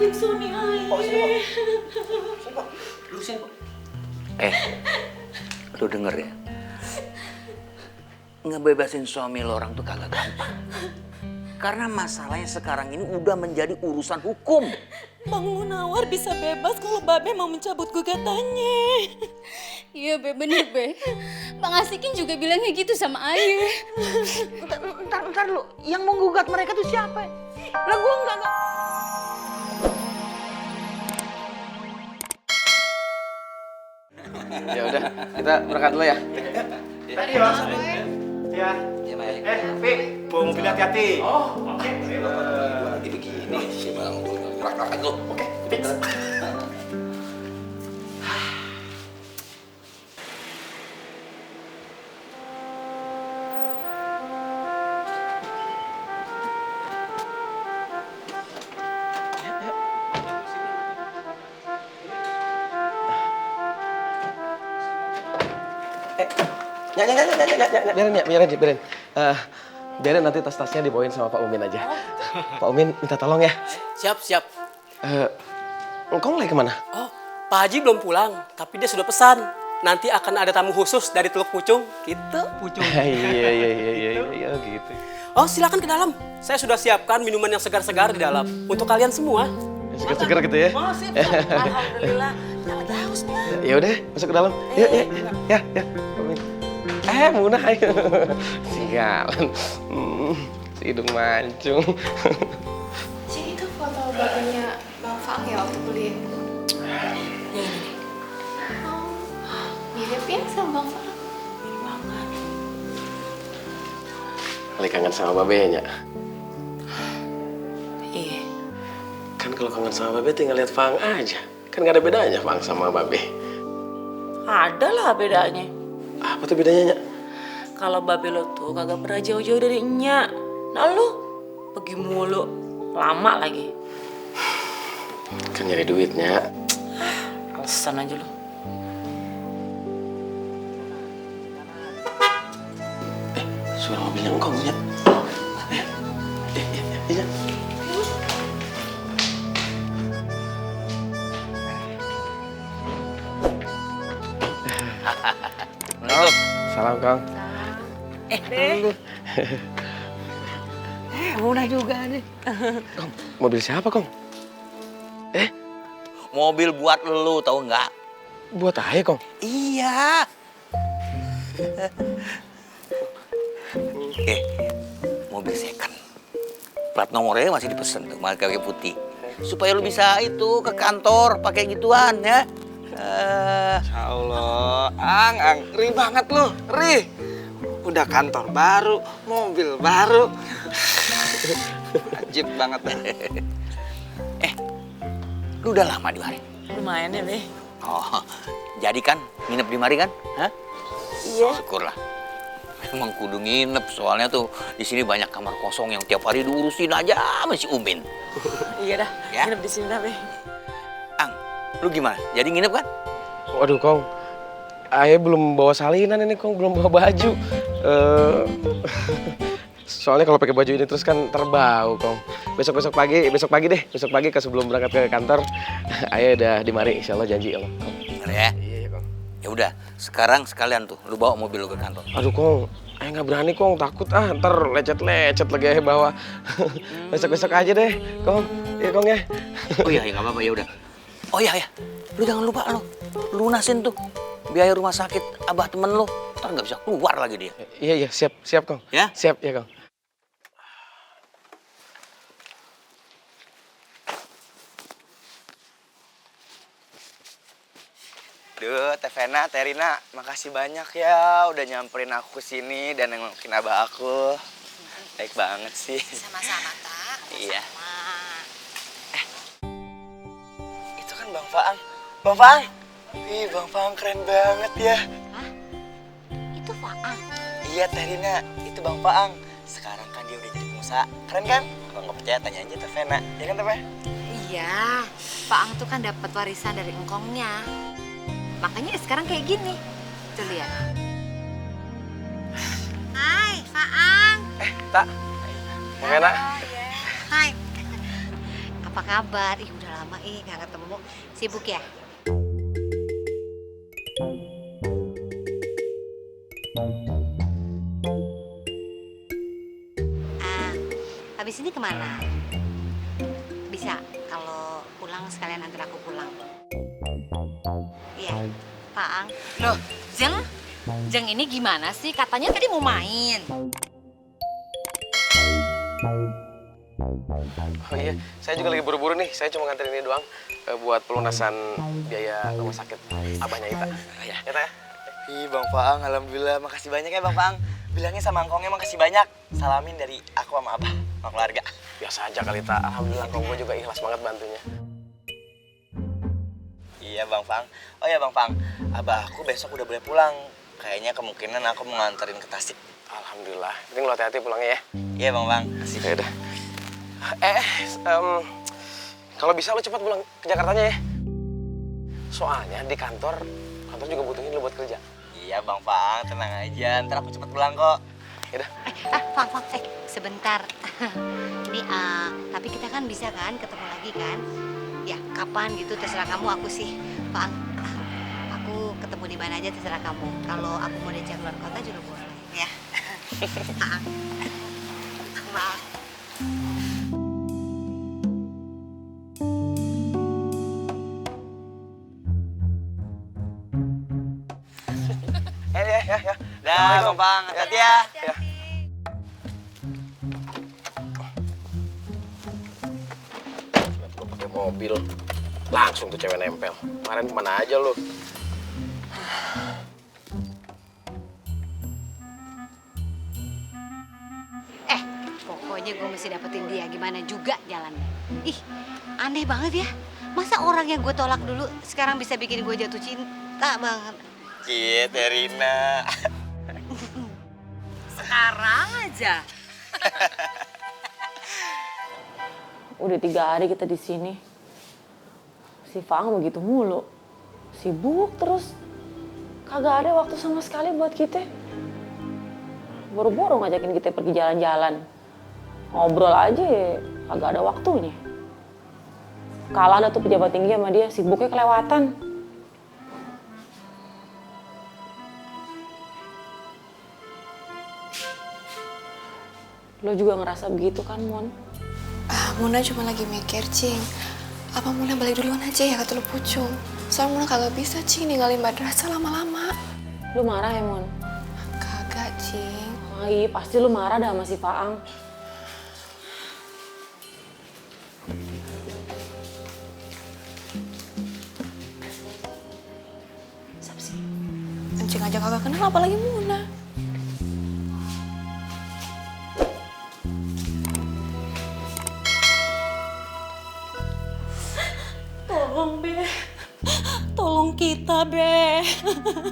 maafin suami ayah. Pak, sini, Pak. Sini, Pak. Lu sini, Pak. Lu denger ya? Ngebebasin suami lo orang tuh kagak gampang. Karena masalahnya sekarang ini udah menjadi urusan hukum. Bang Munawar bisa bebas kalau Babe mau mencabut gugatannya. Iya Be, bener Be. Bang Asikin juga bilangnya gitu sama ayah. Ntar lu, yang mau gugat mereka tuh siapa? Lah gua enggak. Ya udah, kita berangkat dulu ya. Tadi ya. Ya. Ya, baik. Pi, bawa mobil hati-hati. Oh, oke. Lagi begini sih Bang, rak-rakan lu. Oke, fix. Biarin. Biarin nanti tas-tasnya dibawain sama Pak Umin aja. Pak Umin minta tolong ya. Siap. Engkong lagi kemana? Oh, Pak Haji belum pulang, tapi dia sudah pesan. Nanti akan ada tamu khusus dari Teluk Pucung, gitu. Pucung. Iya gitu. Oh, silakan ke dalam. Saya sudah siapkan minuman yang segar-segar di dalam untuk kalian semua. Seger-seger gitu ya. Oh, sip. Alhamdulillah. Jangan lagi haus nih. Ya udah, masuk ke dalam. Yuk. Ya. Pak Umin. Munah ayo. Sialan. Si hidung mancung. Ci, itu foto bapaknya Bang Faang ya waktu kuliah. Oh, mirip ya sama Bang Faang. Kali kangen sama babenya. Iya. Kan kalau kangen sama babe tinggal lihat Faang aja. Kan gak ada bedanya Faang sama babe. Ada lah bedanya. Apa tuh bedanya, Nya? Kalau Babe lo tuh kagak pernah jauh-jauh dari Nya. Nah lu pergi mulu, lama lagi. Kan nyari duitnya. Alasan aja lu. Suara mobilnya engkau, Nya. Iya. Salam, Kang. Munah juga nih. Kong, mobil siapa, Kong? Mobil buat lu, tahu nggak? Buat Ae, Kong. Iya. Mobil second. Plat nomornya masih dipesen tuh, pakai putih. Supaya lu bisa itu ke kantor pakai gituan ya. Allah, Ang, ri banget lu, ri. Udah kantor baru, mobil baru. Ajib banget dah. Lu udah lama di mari? Lumayan ya, Be. Oh, jadi kan nginep di mari kan? Hah? Iya. Syukurlah. Emang kudu nginep, soalnya tuh di sini banyak kamar kosong yang tiap hari diurusin aja sama si Umin. Iya dah, Ya. nginep di sini dah, Be. Ang, lu gimana? Jadi nginep kan? Waduh, Kong. Ae belum bawa salinan ini, Kong. Belum bawa baju. Soalnya kalau pakai baju ini terus kan terbau, Kong. Besok pagi deh. Besok pagi sebelum berangkat ke kantor, Ae udah di mari, insyaallah janji Allah. Bener ya? Iya, Kong. Ya udah, sekarang sekalian tuh lu bawa mobil lu ke kantor. Aduh, Kong. Ae nggak berani, Kong. Takut ntar lecet lagi Ae bawa. Besok aja deh, Kong. Iya, Kong ya. Oh iya, nggak apa-apa, ya udah. Oh iya, lu jangan lupa lu lunasin tuh biaya rumah sakit abah temen lu. Ntar nggak bisa keluar lagi dia. Iya, siap, Kong. Ya? Siap, ya, Kong. Duh, Teh Vena, Teh Rina, makasih banyak ya udah nyamperin aku sini dan nengokin abah aku. Baik banget sih. Sama-sama, Tak. Iya. Itu kan Bang Faang. Bang Faang. Ih, Bang Faang keren banget ya. Hah? Itu Faang? Iya, Teh Rina, itu Bang Faang. Sekarang kan dia udah jadi pengusaha. Keren kan? Kalau nggak percaya tanya aja Teh Vena. Ya kan, Teh Vena? Iya, Faang tuh kan dapat warisan dari engkongnya. Makanya sekarang kayak gini. Tuh lihat. Hai, Faang. Tak. Bang Vena. Hai. apa kabar? Ih, udah lama nggak ketemu. Sibuk ya? Habis ini kemana? Bisa kalau pulang sekalian antar aku pulang. Iya, Pak Ang. Loh, Jeng ini gimana sih? Katanya tadi mau main. Oh iya, saya juga lagi buru-buru nih. Saya cuma nganterin ini doang buat pelunasan biaya rumah sakit abahnya Ita. Ya, Ita ya. Ih, Bang Faang, alhamdulillah. Makasih banyak ya, Bang Faang. Bilangnya sama Ngkongnya makasih banyak. Salamin dari aku sama Abah, sama keluarga. Biasa aja kali, Ta. Alhamdulillah, Kong gue juga ikhlas banget bantunya. Iya, Bang Faang. Oh ya, Bang Faang. Abah aku besok udah boleh pulang. Kayaknya kemungkinan aku mau nganterin ke Tasik. Alhamdulillah. Penting lo hati-hati pulangnya ya. Iya, Bang Faang. Kasih. Ya udah. Kalau bisa lo cepat pulang ke Jakartanya ya. Soalnya di kantor juga butuhin lo buat kerja. Iya, Bang Faang. Tenang aja. Ntar aku cepet pulang kok. Ya udah. Fang, sebentar. Ini, tapi kita kan bisa kan ketemu lagi kan? Ya, kapan gitu terserah kamu. Aku sih, Fang, aku ketemu di mana aja terserah kamu. Kalau aku mau diajak keluar kota juga boleh, ya. Fang. Maaf. Ya. Dah, Bang Faang. Hati-hati ya. Ya. Gue pakai mobil, langsung tuh cewek nempel. Kemarin kemana aja lo? Pokoknya gue mesti dapetin dia gimana juga jalannya. Ih, aneh banget ya. Masa orang yang gue tolak dulu sekarang bisa bikin gue jatuh cinta banget. Iya, Terina. Sekarang aja. Udah 3 hari kita di sini. Si Faang begitu mulu. Sibuk terus. Kagak ada waktu sama sekali buat kita. Boro-boro ngajakin kita pergi jalan-jalan. Ngobrol aja ya, kagak ada waktunya. Kalah ada tuh pejabat tinggi sama dia, sibuknya kelewatan. Lo juga ngerasa begitu kan, Mon? Muna cuma lagi mikir, Cing. Apa Muna balik duluan aja ya ke Teluk Pucung? Soalnya Muna kagak bisa, Cing, ninggalin madrasah lama-lama. Lo marah ya, Mon? Kagak, Cing. Oh, iya, pasti lo marah dah sama si Faang. Cing aja kagak kenal, apalagi Muna. Tolong, Be. Tolong kita, Be.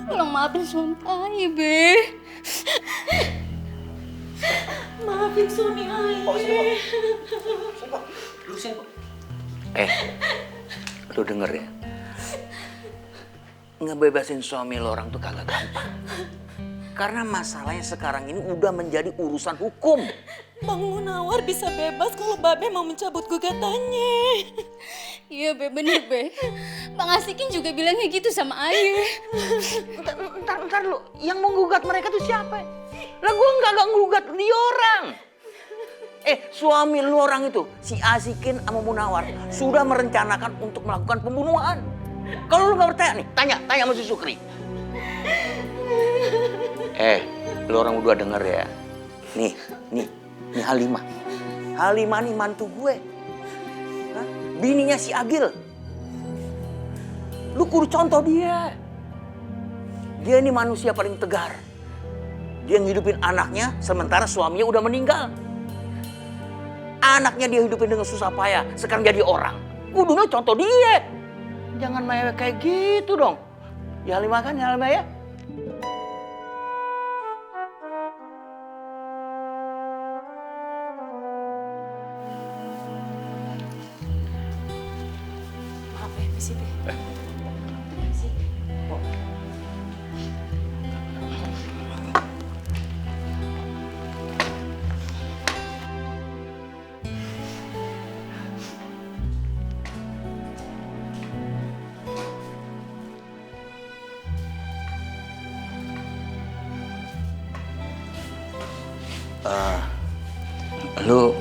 Tolong maafin suami Ai, Be. Maafin suami Ai. Lu denger ya? Ngebebasin suami lo orang tuh kagak gampang. Karena masalahnya sekarang ini udah menjadi urusan hukum. Bang Munawar bisa bebas kalau Babe mau mencabut gugatannya. Iya, Be, bener, Be. Bang Asikin juga bilangnya gitu sama Ayah. Ntar lu, yang menggugat mereka tuh siapa? Lah gua nggak ngugat dia orang. Suami lu orang itu, si Asikin sama Munawar, sudah merencanakan untuk melakukan pembunuhan. Kalau lu nggak percaya nih, tanya sama si Sukri. Lu orang berdua denger ya. Nih Halimah. Halimah nih mantu gue. Hah? Bininya si Agil. Lu kudu contoh dia. Dia ini manusia paling tegar. Dia ngidupin anaknya sementara suaminya udah meninggal. Anaknya dia hidupin dengan susah payah, sekarang jadi orang. Kudunya contoh dia. Jangan mewek kayak gitu dong. Ya Halimah kan, ya Halimah ya? Maaf ya, misi, Be. Lu